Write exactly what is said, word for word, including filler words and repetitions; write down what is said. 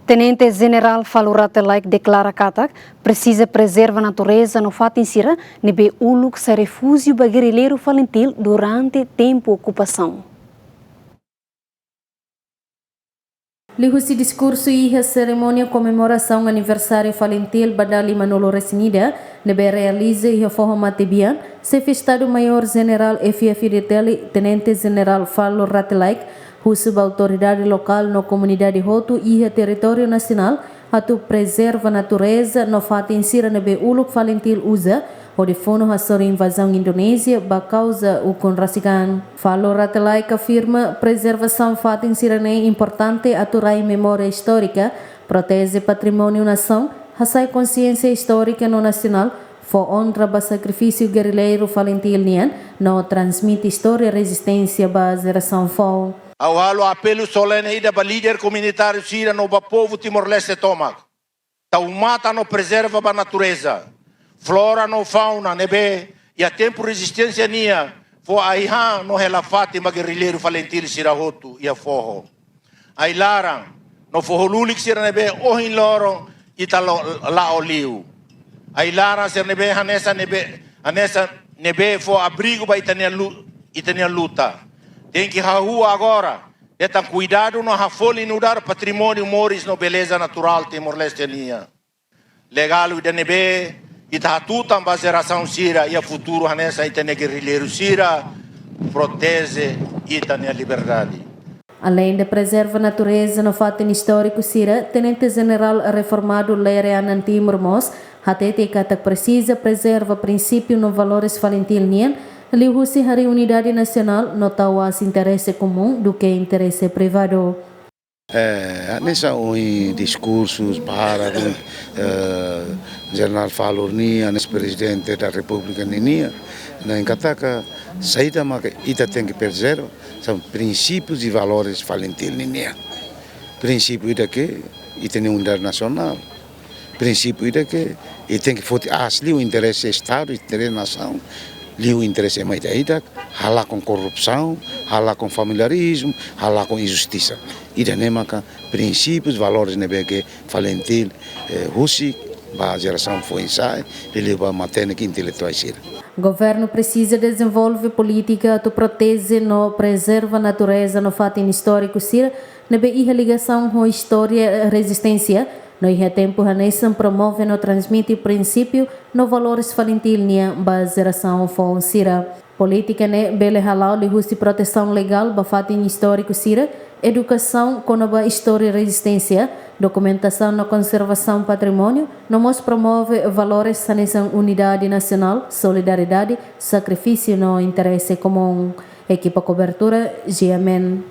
Tenente Jenerál Falur Rate Laek deklara katak presiza prezerva natureza no fatin sira ne'ebé uluk sai refújiu ba gerrilleiru FALINTIL durante tempu okupasaun. Liuhusi diskursu iha serimónia komemorasaun aniversáriu FALINTIL ba dala lima-nulu resin ida, ne'ebé realiza iha foho Matebian, Xefe Estadu Maiór Jenerál F-FDTL, Tenente Jenerál Falur Rate Laek, husu ba autoridade lokál no komunidade hotu iha territóriu nasionál atu prezerva natureza no fatin sira ne'ebé uluk FALINTIL uza hodi funu hasoru invazaun Indonézia ba kauza ukun rasik an. Falur Rate Laek afirma prezervasaun fatin sira-ne'e importante atu rai memória istórika, proteje patrimóniu nasaun, hasa'e konxiénsia istórika no nasionál, fó onra ba sakrifísiu gerrilleiru FALINTIL nian, no transmite istória rezisténsia ba jerasaun foun. Ha'u halo apelu solene ida ba líder komunitáriu sira no ba povu Timor-Leste tomak. Tau matan no prezerva ba natureza, flora no fauna ne'ebé iha tempu rezisténsia nian fó ai-han no hela fatin ba gerrilleiru FALINTIL sira hotu iha foho. Ai-laran no foho lulik sira ne'ebé ohin loron ita lo-, la'o liu. Ai-laran sira ne'ebé hanesan ne'ebé, hanesan ne'ebé fó abrigu ba ita-nia lu-, ita-nia luta. Tenke hahú agora, hetan kuidadu no hafolin nu'udar patrimóniu moris no beleza naturál Timor-Leste nian. Legál ida ne'ebé ita hatutan ba jerasaun sira iha futuru hanesan ita-nia gerrilleiru sira, proteje ita-nia liberdade. Aleinde prezerva natureza no fatin istóriku sira, Tenente Jenerál reformadu Lere Anan Timur mós hatete katak presiza prezerva prinsípiu no valores FALINTIL nian, liuhusi harii unidade nasionál no tau aas interese komún duké interese privadu. Eh, hanesan ohin diskursu barak, eh, Jenerál Falur nian, hanesan Prezidente da Repúblika ninian, ne'e katak saida maka ita tenke prezerva, são princípios e valores FALINTIL ninian. Prinsípiu ida ke ita-nia unidade nasionál. Prinsípiu ida ke ita tenke foti aas liu interese Estadu, interese nasaun, liu interese ema ida-idak, halakon korrupsaun, halakon familiarizmu, halakon injustisa. Ida-ne'e maka prinsípius, valores ne'ebé ke FALINTIL, eh, husik ba jerasaun foin-sa'e, liuliu ba matenek intelektuál sira. Governu presiza dezenvolve polítika atu proteje no prezerva natureza no fatin istóriku sira ne'ebé iha ligasaun ho istória rezisténsia, no iha tempu hanesan promove no transmite prinsípiu no valores FALINTIL nian ba jerasaun foun sira. Polítika ne'e bele hala'o liuhusi protesaun legál ba fatin istóriku sira, edukasaun kona-ba istória rezisténsia, dokumentasaun no konservasaun patrimóniu, no mós promove valores hanesan unidade nasionál, solidariedade, sakrifísiu no interese komún. Ekipa kobertura, G M N.